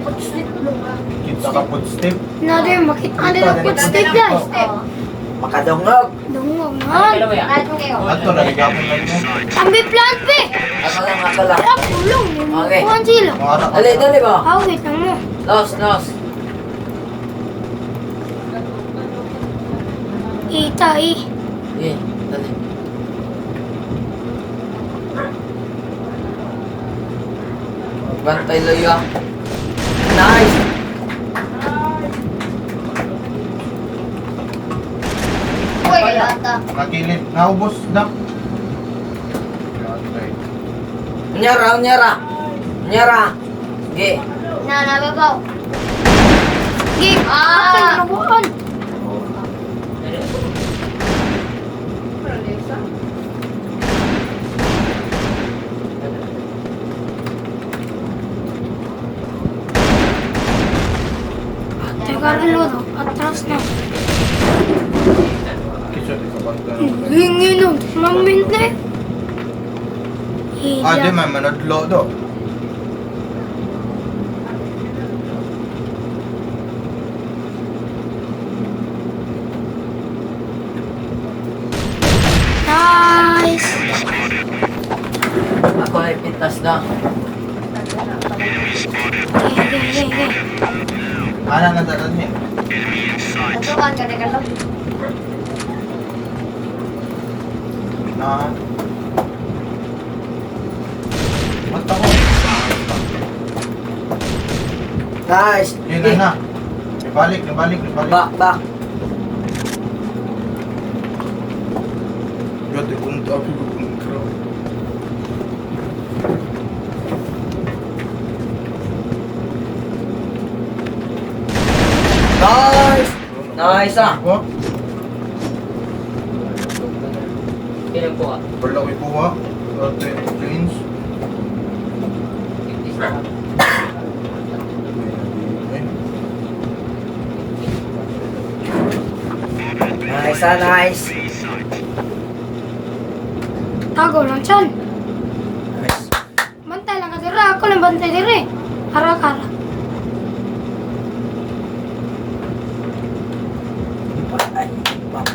Footstep mo. Kita ka footstep. Another, makita nila footstep, guys. Makadungog. Dungog man. Kahit mo kayo. Ato na gapon lang mo. Ambi plant be. Ako lang, ako lang. Tara, pulong. Okay. Kuhan sila. Mga anak. Dali, dali ba? Ah, wait lang mo. Los, los. Ita eh. Sige, dali. Bantay layo ah. Nice! Uy, kayo ata. Nakilid. Naubos na. Yatay. Unyara, unyara. Unyara. Sige. Na, nababaw. Gi, Ah! ah! Nabuan. Teka, Carlo, atras na. Kisa di ka bantay. Hingi nun. Mamint na eh. Ah, di Hila. man manadlo do. Nice. Ako ay pintas na. Okay, okay, okay. Ana na sa niya. Patukan ka na Carlo. Na. Basta ko. Nice! Yun na na. Ibalik, ibalik, ibalik. Back, back. Gati kung tapi ko kung kro. Nice! Nice ah! Wa? Kailan po ka? Wala ko ikuha. Ate, jeans. Nice ah, nice! Tago lang chan. Nice. Bantay lang ka dira. Ako lang bantay dire. Ara kara. Ay, back.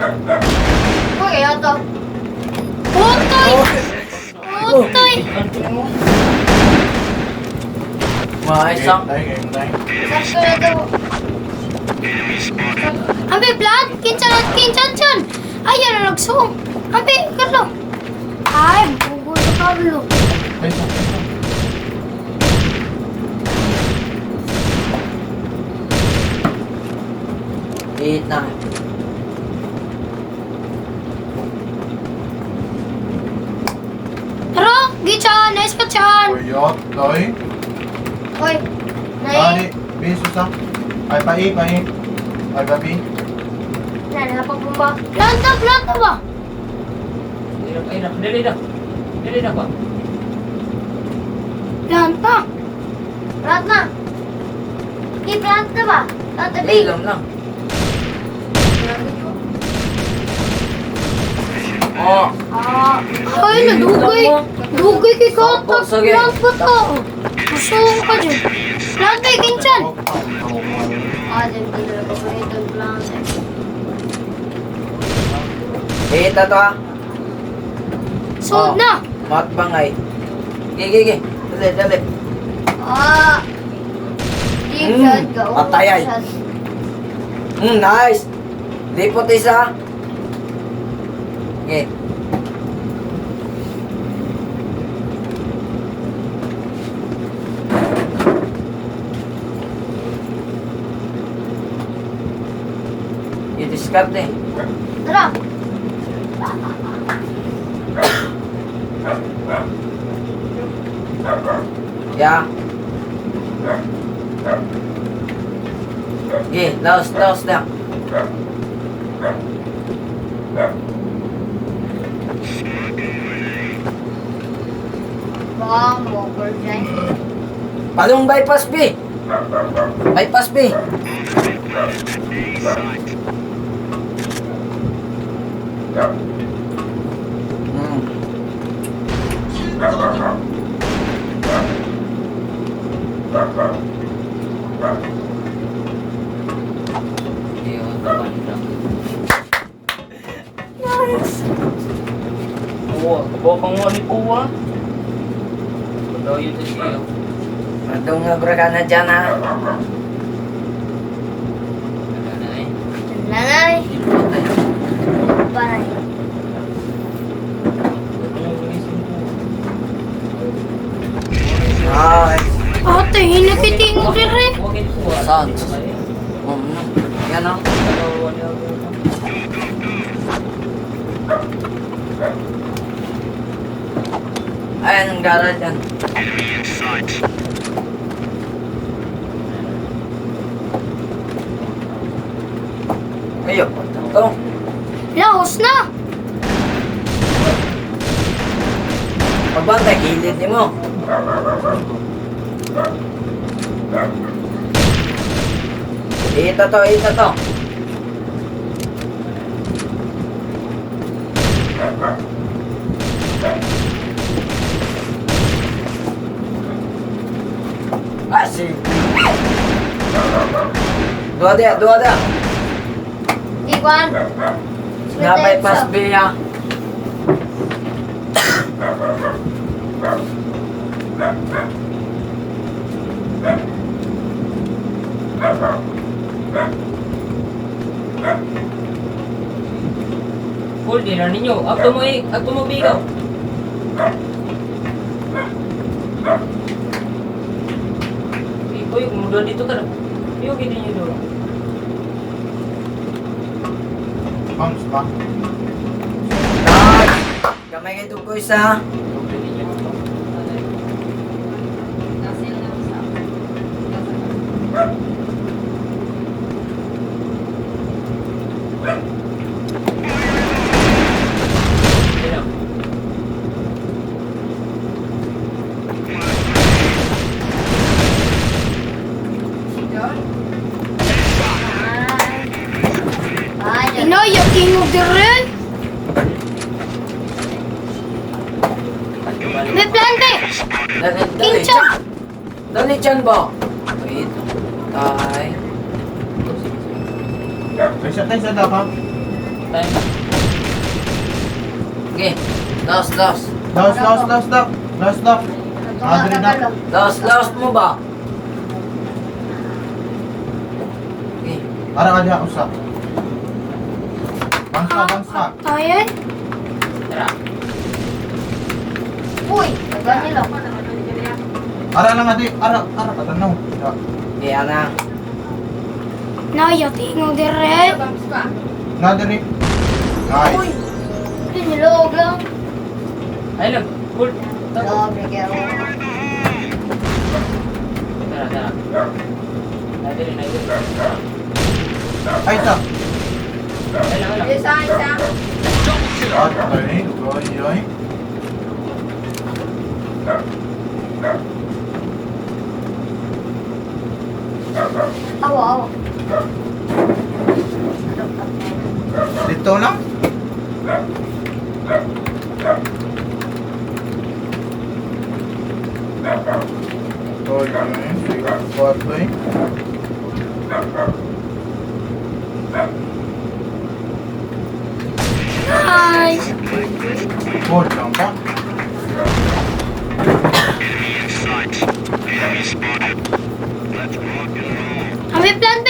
Uy, kayo ata. Utoy! Utoy! Nice ah. Tayo, game tayo. Sakto na daw. Ambi plant! Kinsa na kinsa chan! Ay, yan ang nagsuong. Ambi, Carlo. Ay, bugo sa Carlo. Ay, sa. Eight na. Tara, gichan! Nice ka chan! Oyot, toy. Uy. Nai. Ani, biso sa. Ay, pa i, pa i. Ay, pa b. Na, nakapagbumba. Planta, planta ba? Ayun na, dali na. Dali na pa. Planta. Plant na. Di, plant na ba? Plant na, B. Ilam lang. Oh. Ah. Ay, nadugay. Dugay kay katak. Sige. Plant pa to. Gusto ka dyan. Planta, kinchan. Ah, di ko talaga paborito ang plant. Eight na to ah. Sold Oh. na. Matbangay. Gigi, gigi. Dali, dali. Ah. Di, shot ka. Oh, Patay ay. shot. Nice. Lipot isa. Okay. I-discard eh. Tara. Yeah. Okay, laos, laos na. Bang, walker dyan. Palong bypass B. Bypass B. Iyo, tapan lang. Nice. Oo, kabaw kang wali po ah. Padayo sa siya. Matong nga bra na dyan ha. Wala na eh. Nanay. Patay. Paray. Ano ginising ko? Nice. Ate, hinakitingog dire. Huwag po ah. Saan? Oh, no. Yan oh. Dalawa niya ako. Ayan ang garage yan. Ayo, ito. Laos na. Pagbantay, gilid ni mo. Ito to, ito to. Ah, si. Dua dia, dua dia. Iguan. Nga bypass B ah. Full din na ninyo. Agto mo eh, agto mo bigaw. Eh, kuy, kumuduan dito ka na. Iyo, gini nyo doon. Bounce ba? Nice. Kamay kay tukoy sa. Yan. Ay. Inay, tingog dire. May plan B. Dali, dali. Kincho. Dali dyan ba? Wait. Tay. Kaysa, kaysa daw ka. Time. Okay. Last, last. Last, last, last, last. Last, last. Adri na. Last, last mo ba? Okay. Ara ka diha usa. Bounce ka, bounce ka. Tayo. Tara. Uy, nagano lang. Ara lang adi, ara, ara ka tanaw. Ya. Okay, ana. Naya, tingog dire. Na diri. Nice. Pinilog lang. Ay lang. Full. Tara, Grabe kayo. tara. Nadiri, nadiri. Ay, isa. Ay lang, ay lang. Atay, oy, oy. Awa, awa. Dito lang. Oy, oy, oy. Nice. Four lang ba? May plan B.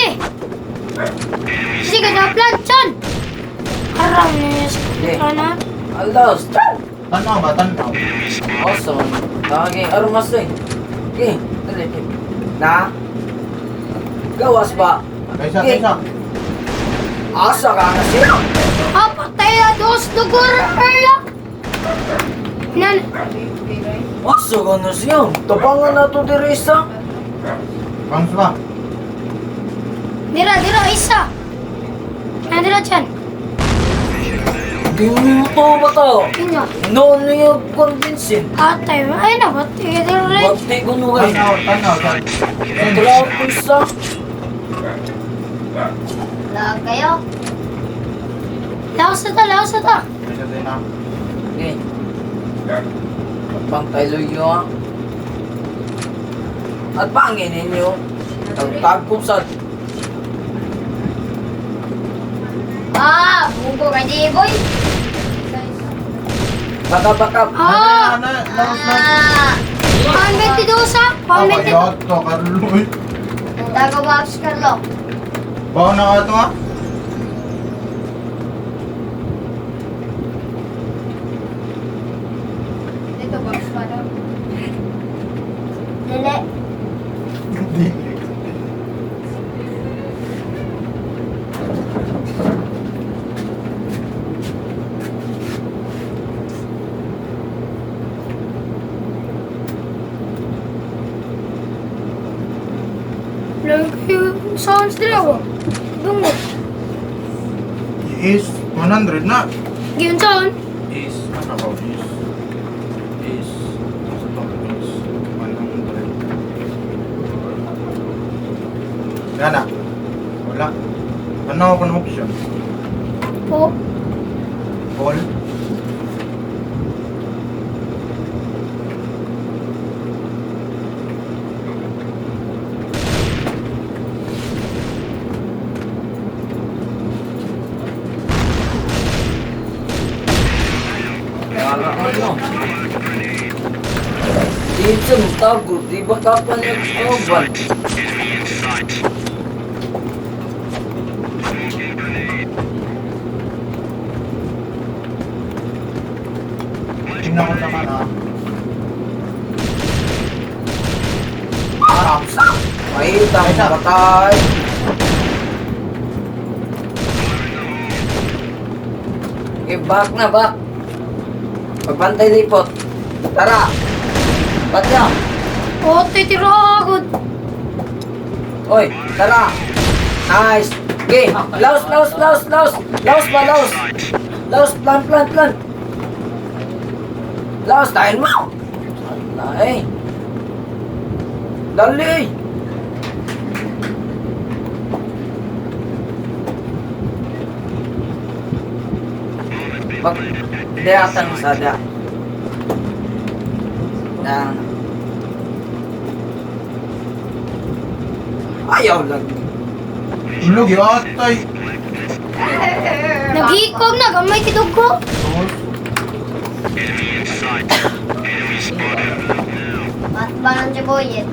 Sige na plan, Chan. Aram niya Okay. na. Alas. Tanaw ba? Tanaw. Awesome. Okay, armas eh. Okay, dali. dali. Na? Gawas ba? Kaysa, Okay. kaysa. Asa ka na siya? Ah, patay na dos dugur erla. Nan, Asa ka na siya? Tapangan na to diri isa. Bounce ba? dira dira isa. Nandira Chan. Di mo to ba to? Inyo. No, niyo convincing. Atay, ay na patay dire. Bati ko no guys. Tanaw, tanaw. tanaw. Tara ko isa. Lag kayo. Laos na ta, laos na ta. Isa din na. Okay. Pang tayo ah. At pangin ninyo. Tagtagpo sa Ah, bugo ka di boy. baka-baka. Ah! Na, laos na. Ah, Pan 22 ah. Pan Ah, 22. payat to, Carlo. Uy. Dago box Carlo. Bawa na ka ito ah. Dito box pa daw. Dili. Hindi. Lang kayo sounds dila ko. Dungo. Is 100 na. Giyon sound. Is, ano ba? Is, is, sa to, is 100. Wala na. Wala. Ano ako ng option? Po. Ball? Wala ano. Dito mo tago, di ba ka pa nagkaban? Tingnan ko naman ah. Ah, Mahita mo patay. Okay, back na, back. Pagbantay lipot. Tara. Batya. O, titira agad. Oy, tara. Nice. Okay, laos, laos, laos, laos. Laos ba, laos? Laos, plan, plan, plan. Laos, dahil mo. Ala, eh. Dali, eh. Pag, deatan sa da. Na. Ayaw lang. Ulog, yatay. Nagikog na gamay kidog ko. At banan si Boyet.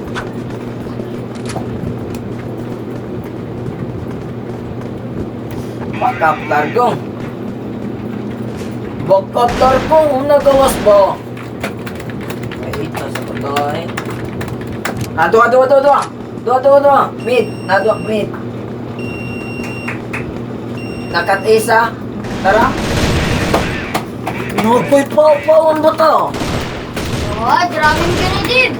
Bakap largong. Bakap largong, una gawas ba? Ay, ito sa patay. Ah, dua, dua, dua, dua. Dua, dua, dua. Mid, na dua, mid. Nakat isa. Tara. Nukoy pa, pa, ang bata. Oh, driving grenade.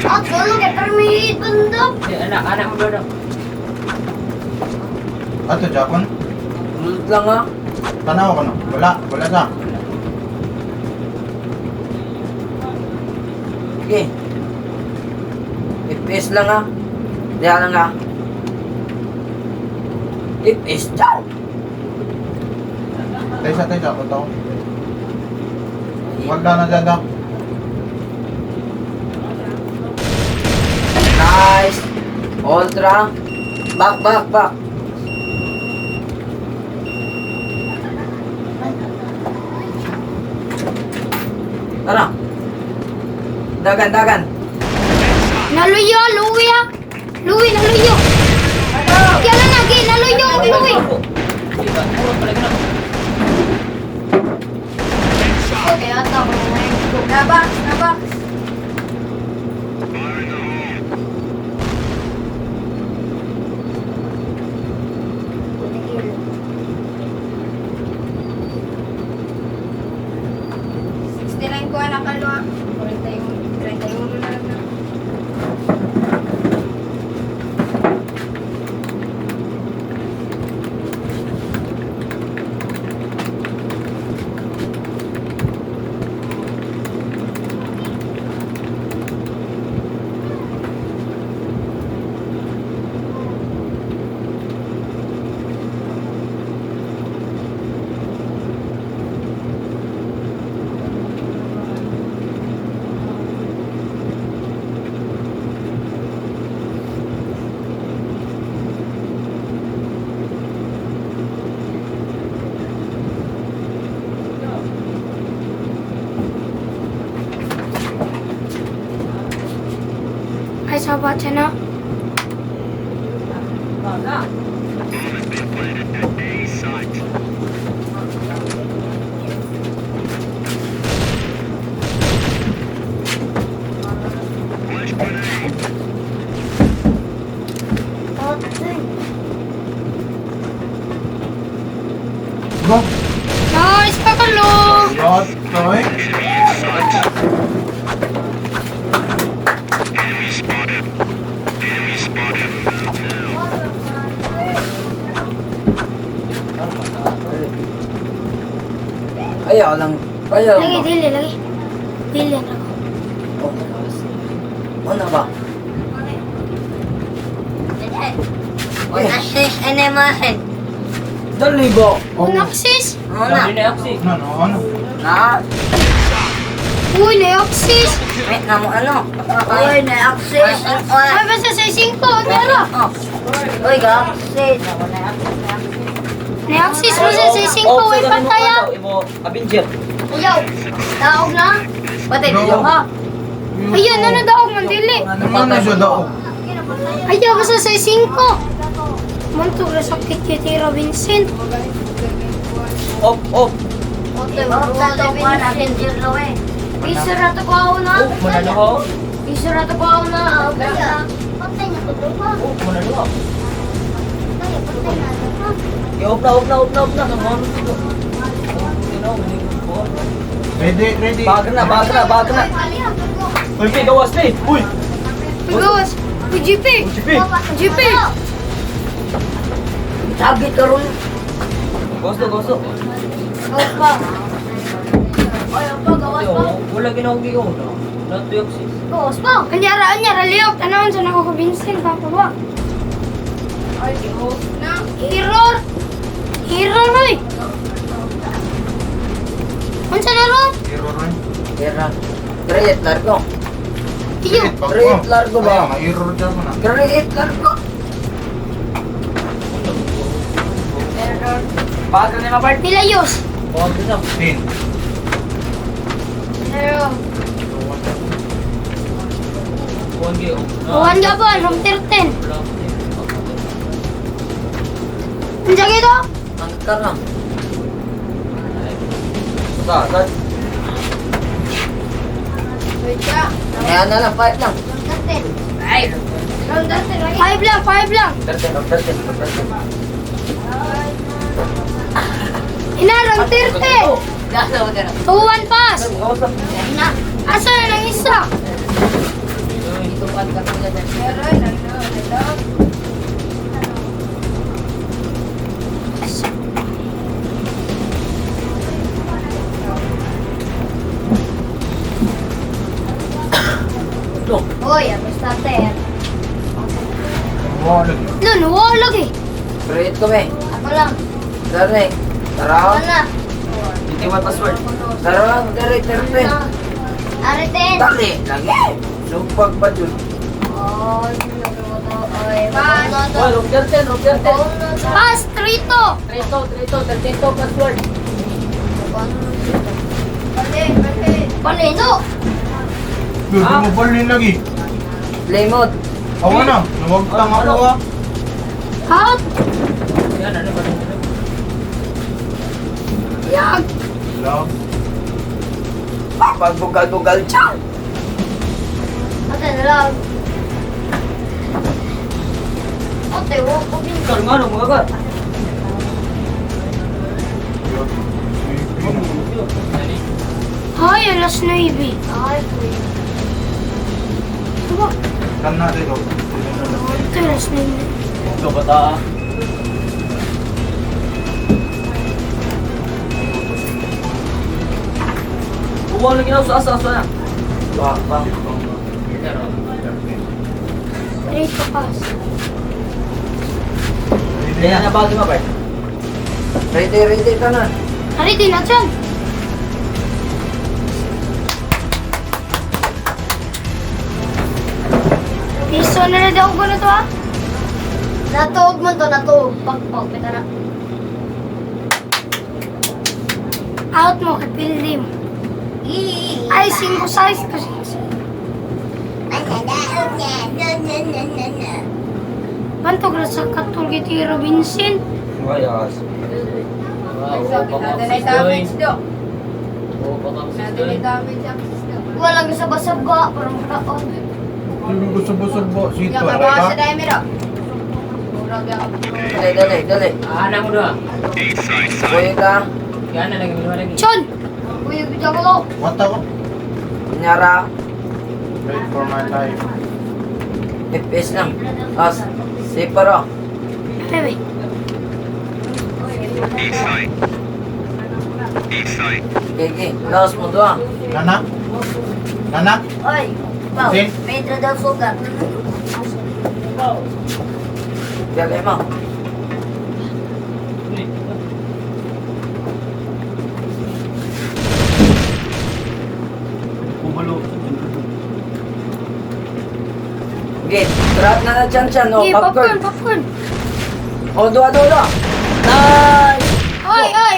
Ah, tulog eh, pero may hit bundok. Eh, anak, anak mo doon. Ato, Japon. Sulod lang ah. Tanaw ko no. Wala, wala sa. Okay. FPS lang ah. Diyan lang ah. FPS, ciao. Taysa, taysa, ako to. Wala na dyan daw. Nice. Ultra. Back, back, back. Tara. Dagan, dagan. Naluyo, luwi ah. Luwi, naluyo. Kaya na nagi, naluyo, luwi. Di ba? Puro pala ganun. Okay, ata ako ngayon. Na box, na box. Tigil. 69 ko anak Carlo ah. 41, 31 na lang na. sa batsa na. Ba? Nice pa, Carlo! Patay. Ayaw lang. Ayaw Lagi, lang. dili, lagi. Dili na ako. Oh, nagawas. Ano ba? Una sis, ano masin? Dali ba? Unaksis! Ano na? Dali na aksi. Ano, ano? Na? Uy, na-oxys! Wait na mo ano? Uy, na-access. Ay, basta sa 5, ano? Uy, ga-access. Na-oxys mo sa 5, uy, pataya! Imo Avenger. Ayaw. Taog na. Patay No. ha. Ayun, ano daog man, dili. Ano na siya daog? Ayaw, basta sa 5. Montog na sakit kay Tira Vincent. Op, op. Ote, Piso na to ko ako na. Op, manalo ko. Piso na to ko ako na. Patay na ko to pa. Op, manalo ako. Patay na to pa. Op na, op na, op na, op na. Ano to? Ready, ready. Baga na, baga na, baga na. Uy, P, gawas na eh. Uy! Gawas! Uy, GP! GP! GP! Target ka ron. Gawas to, gawas to. Gawas pa. Ay, apa, gawas pa. Wala ginawag ko. Not to sis. Gawas pa. Anyara, anyara, liyok. Tanawon sa nako ko Vincent, papa ba? Ay, di off na. Error! Error, oy! Unsa na ron? Error rin. Tira. Create largo. Iyo! Create largo ba? Kaya nga, error dyan mo na. Create largo. Baga na mabart. Nilayos! Baga na. 10. Pero, Buwan kayo. Buwan ka ba? Room 13. Unsa gito? Ang ka na. Sa, sa. Wait ka. Kaya na lang, 5 lang. round 13. Ay, round 13 lagi. 5 lang, 5 lang. 13, 13, 13. Ina, round 13. 2-1 pass. Gawas na. Na. Asa na lang isa? Pero, ano, ano. Uy, ang starter. Wala lagi. Lun, wala lagi. Create ko eh. Ako lang. Tara eh. Tara. Ako na. 21 password. Tara lang, tara, tara. Ariten. Dali, lagi. Supag pa dun. Oh, Oy, Pass. Oh, room 13, room 13. Pass, 3-2. 32, 32, 32 password. Bali, bali. Palino. Dude, bumabal lagi. Play mode. Awa na. Nawag tanga ko ah. Out. Yan, ano ba? Yag. Love. Ah, pagbugal-bugal siya. Ate, nalag. Ate, wag ko bin. Ikaw nga, ano, mga ka? Ay, alas 9. Ay, kuya. Diba? Kan natin ito. Ito, alas 9. Ikaw bata ah. Uwang lagi na sa asa asa na. Ba, ba. 3 pass. Kaya na bagay mo, Bart. Ready, ready ka na. Ari, di na dyan. Piso na na daw ko na to ah. Natuog man to, natuog. Pagpag, pita na. Out mo kay Pildim. Ay, 5 size kasi. Bantog ra sa katol kay Tiro Vincent. Mayas. Sabi na dalay damage do. Oo, baka Na dalay damage access do. Walang sa ba parang raon. Hindi ko subos-subo. Sito, Yang aray kabawa ka? sa dami do. Murag ang Dali, dali, dali. Ana mo doon. Kuya ka. Yan na lagi mo lagi. Chon! Uy, bitaw ko. What ako? Kunyara, Wait for my life. FPS lang. As, siparo. Bebe. Gigi, laos mo doon. Nana? Nana? Oy, Pao, Sin? Pedro daw sugat. Dali mo. Kumalo. Okay, trap na na chan chan, oh, Okay, popcorn, popcorn. popcorn. Oh, dua, dua, dua. Nice! Oy, oy!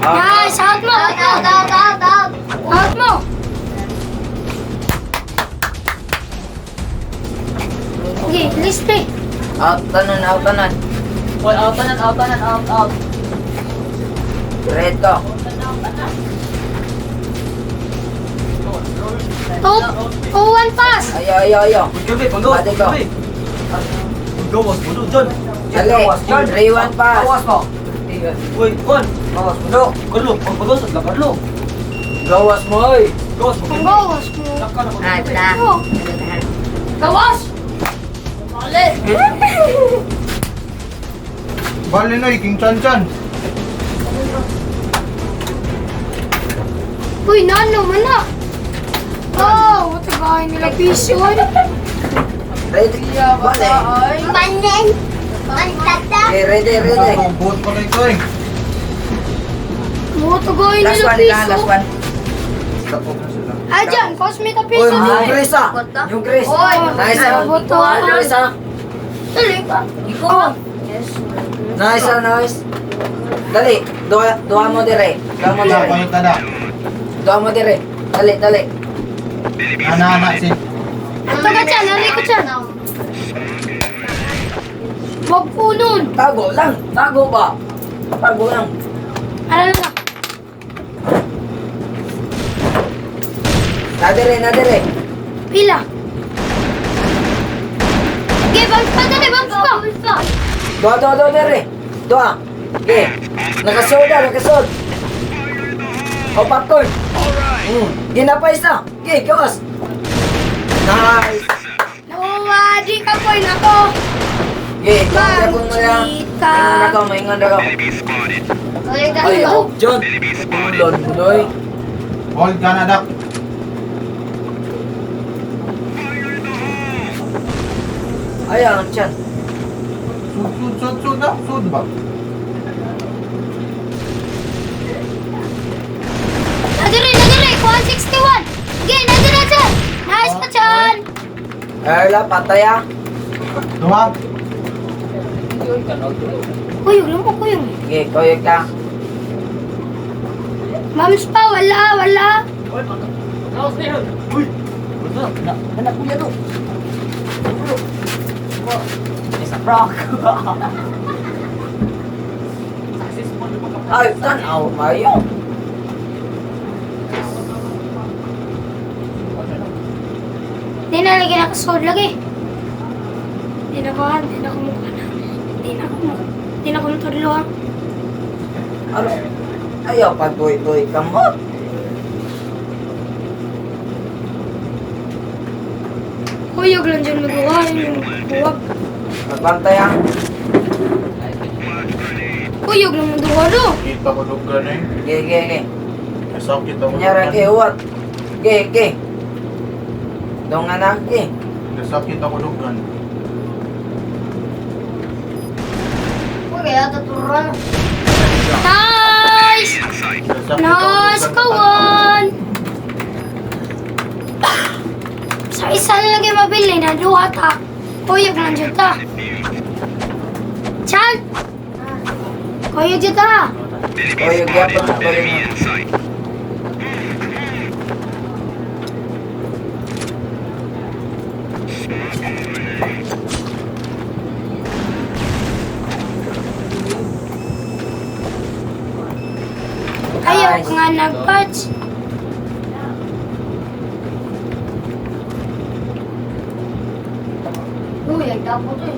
Ah, Nice! Out mo! Out, out, out, out, out. Out mo! Okay, list play. Out tanan, out tanan. Oy, out tanan, out tanan, out out. Red ko. Two, two, one pass. Ayo, ayo, ayo. Gabi, panggawas. Ate ko. Gawas mo doon, John. Dali, 3-1 pass. Gawas mo. Uy, Juan. Gawas mo do. Carlo, panggawas at la Carlo. Gawas mo, oy. Gawas mo. Ang gawas mo. Oh. Gawas! Bale. Bali na, King Chan Chan. Uy, nano man na. Oh, what the guy nila piso. Ready? Bali. Manen. Mantata. Okay, ready, ready. Buot pa kayo ko eh. What the guy Last nila one na, last piso. one. Tapos na sila. Ah, dyan, cosmic Uy, piso. yung Chris ah. Yung Chris. Oy, Nice ah. Boto. Nice ah. Dali ka. Ikaw. Yes. Nice ah, nice. Dali, duha, duha mo dire. Duha mo Wala dire. kayo tada. Duha mo dire. Dali, dali. Nana, nana, sin. Ito ka dyan, nari ko dyan. Wag po nun. Tago lang. Tago ba? Tago lang. Ano na? Na dire, na dire. Pila. Okay, bounce pa, dali, bounce pa. Bounce pa. Duha, duha, duha dire. Duha. Okay. Nakasod ah, nakasod. O, popcorn. Ginapa isa. Okay, gawas. Nice. Nakuha, di ka po, nako. Okay, gawas ko mo lang. Kita. Maingon na ka, maingon na ka. Uy, Ay, oh, John. Ulon, uloy. Hold ka na, dak. Ay, ang chan. Sud, sud, sud, sud, ah. Sud ba? Nadiri, nadiri, 161. Okay, nadiri, dyan. Nice ka dyan. Ay, la, patay ah. Duha. Kuyog, lumpo kuyog. Okay, kuyog ka. Mams pa, wala, wala. Gawas na yun. Uy. Na, na, kuya do. It's a rock. Ay, tanaw kayo. Di na lagi nakasod lagi. Di na ko, di na ko mukha na. Di na ko mukha. Di na ko matudlo ah. Ano? Ayaw, pag-buhay-buhay ka mo. Kuyog lang dyan magawa. Yung buwag. Magbantay ah. Kuyog lang magawa do. Kita ko dugan eh. Okay, okay, okay. Sakit ako. Kunyara, okay, uwat. Okay, okay. Dong anak, okay. Sakit ako dugan. Uy, kaya taturan. Nice! Sakit ako Nice, dugan. kawan! Sa isa na lang yung mabili na duha ta. Kuyog lang dyan ta. Chan! Kuyog dyan ta. Kuyog yapon, kuyog. Ayaw Nice. ko nga nag-patch. Uy, ay dapat eh.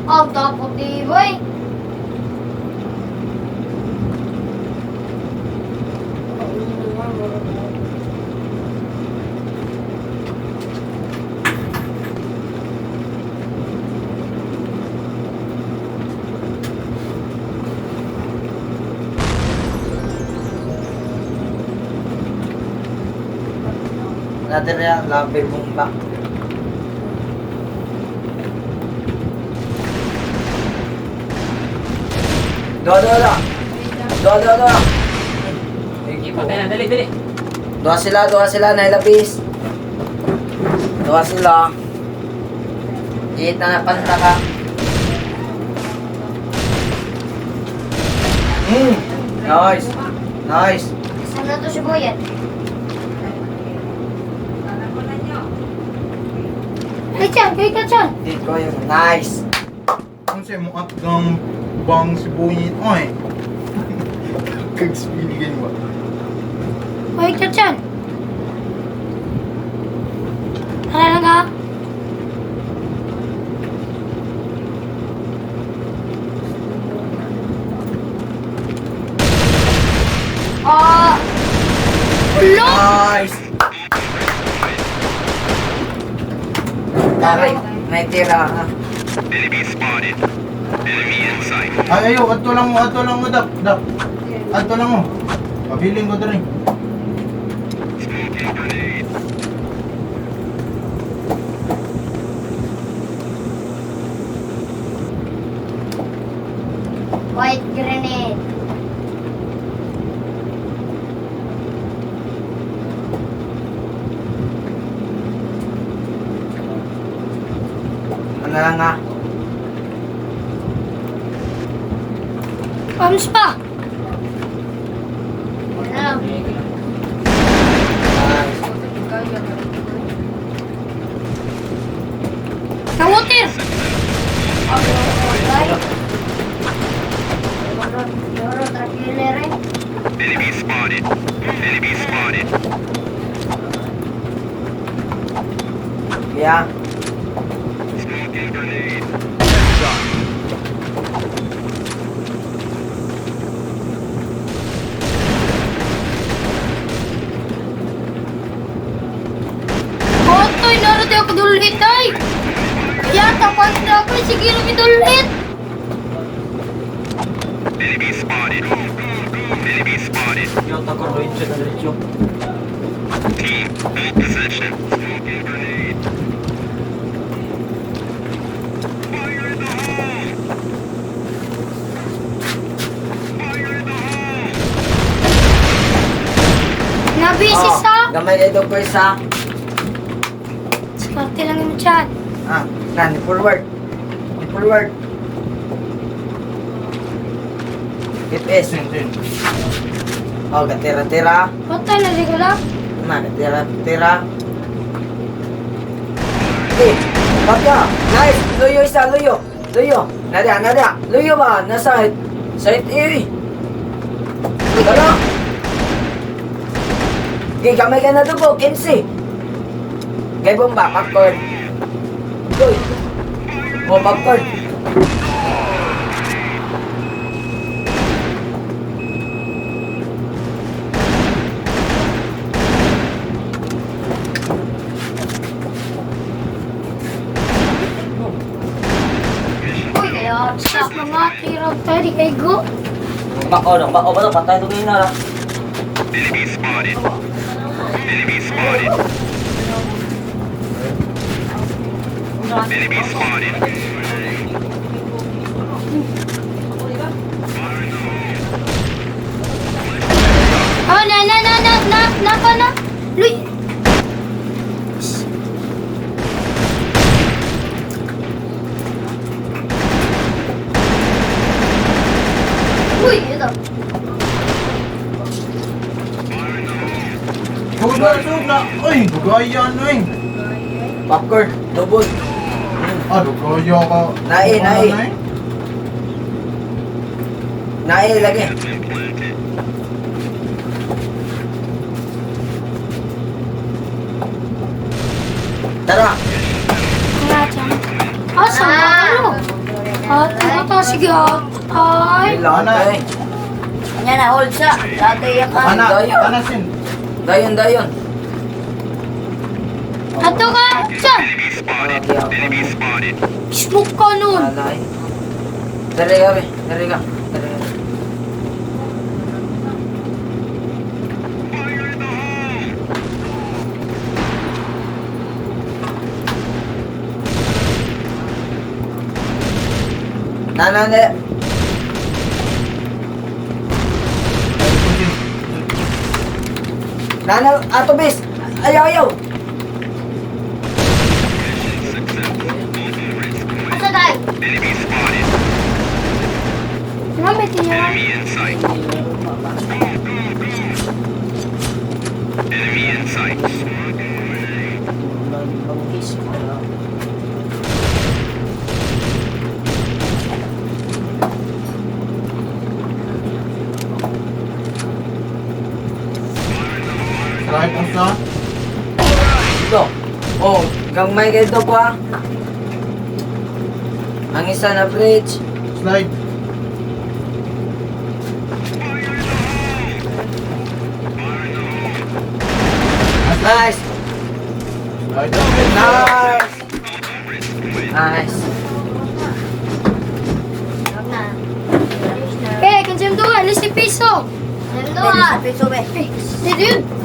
Ah, dapat eh, boy. Natin yan, labi bomba. Dua, dua, dua. Dua, dua, dua. Sige, patay na. Dali, dali. Dua sila, nailapis. Dua sila. Kita na panta ka. Nice. Nice. Saan na to si Boyan? Sana ko na nyo. Ay, chan, kay ka chan. Dito yun. Nice. Kung sa mo at gang bang si Bunyit oy. Kag spiligan ba? Kay ka chan. Tara lang ha. Ah! Ulo! Nice. Taray, may tira ka. Ay ayo, adto lang mo dap, dap. Adto lang mo. Pabiling ko diri. White grenade. Ano lang ah? Pams pa. Ano lang? Nice. Nangutir. Ay. Yoro, tranquilo eh. Yeah. Otoy, naroon ako dulhit ay. Yata, panta ako. Sige, lang dulhit. Yo, takor, diretso na diretso. Nabisi sa. Oh, Gamay ito ko isa. Skarte lang mo chan. Ah, nan, forward. Forward. FPS. Sin sin. Oh, gatira-tira. Patay na di ko lang. Na, gatira-tira. Eh, baka. Nice. Luyo isa, luyo. Luyo. Nada, nada. Luyo ba? Nasa site A. Tara. Okay, gamay ka na dugo. 15. Kay bomba, popcorn. Uy. Oh, popcorn. Uy, kaya. Sus, mga tirog tayo. Di kay go. Bako, no? Bako ba to? Patay ito ngayon na. Oh, na, na, na, na, na, na, pa na. Luy. Uy, ito. Sug na, sug na. Uy, dugaya na eh. Popcorn. Double. Ah, dugaya ka. Nae, Ano nae. na eh? Nae lagi. Tara. Nga dyan. Ah, sama ka no? Ah, tuwa ta. Sige ah. Ay. Ana. Eh. Kanya na, hold sa. Dati ka. Ana, Dayon. ana sin. Dayon, dayon. Ato ka. Dyan. Ah, di ako. Smoke ka nun. Alay. Dali ka, be. Dali ka. Dali ka. Na, na, na. Na, na, ato, bis. Ayaw, ayaw. Asa tayo? Ano, may tira? Slide ang sa. Ito. Oh, gangmay kayo ito po ah. Ang isa na bridge. Slide. Nice. Slide. Nice. Nice. Huwag na. Eh, kansim duha. Alis si piso. Dua. Dito yun.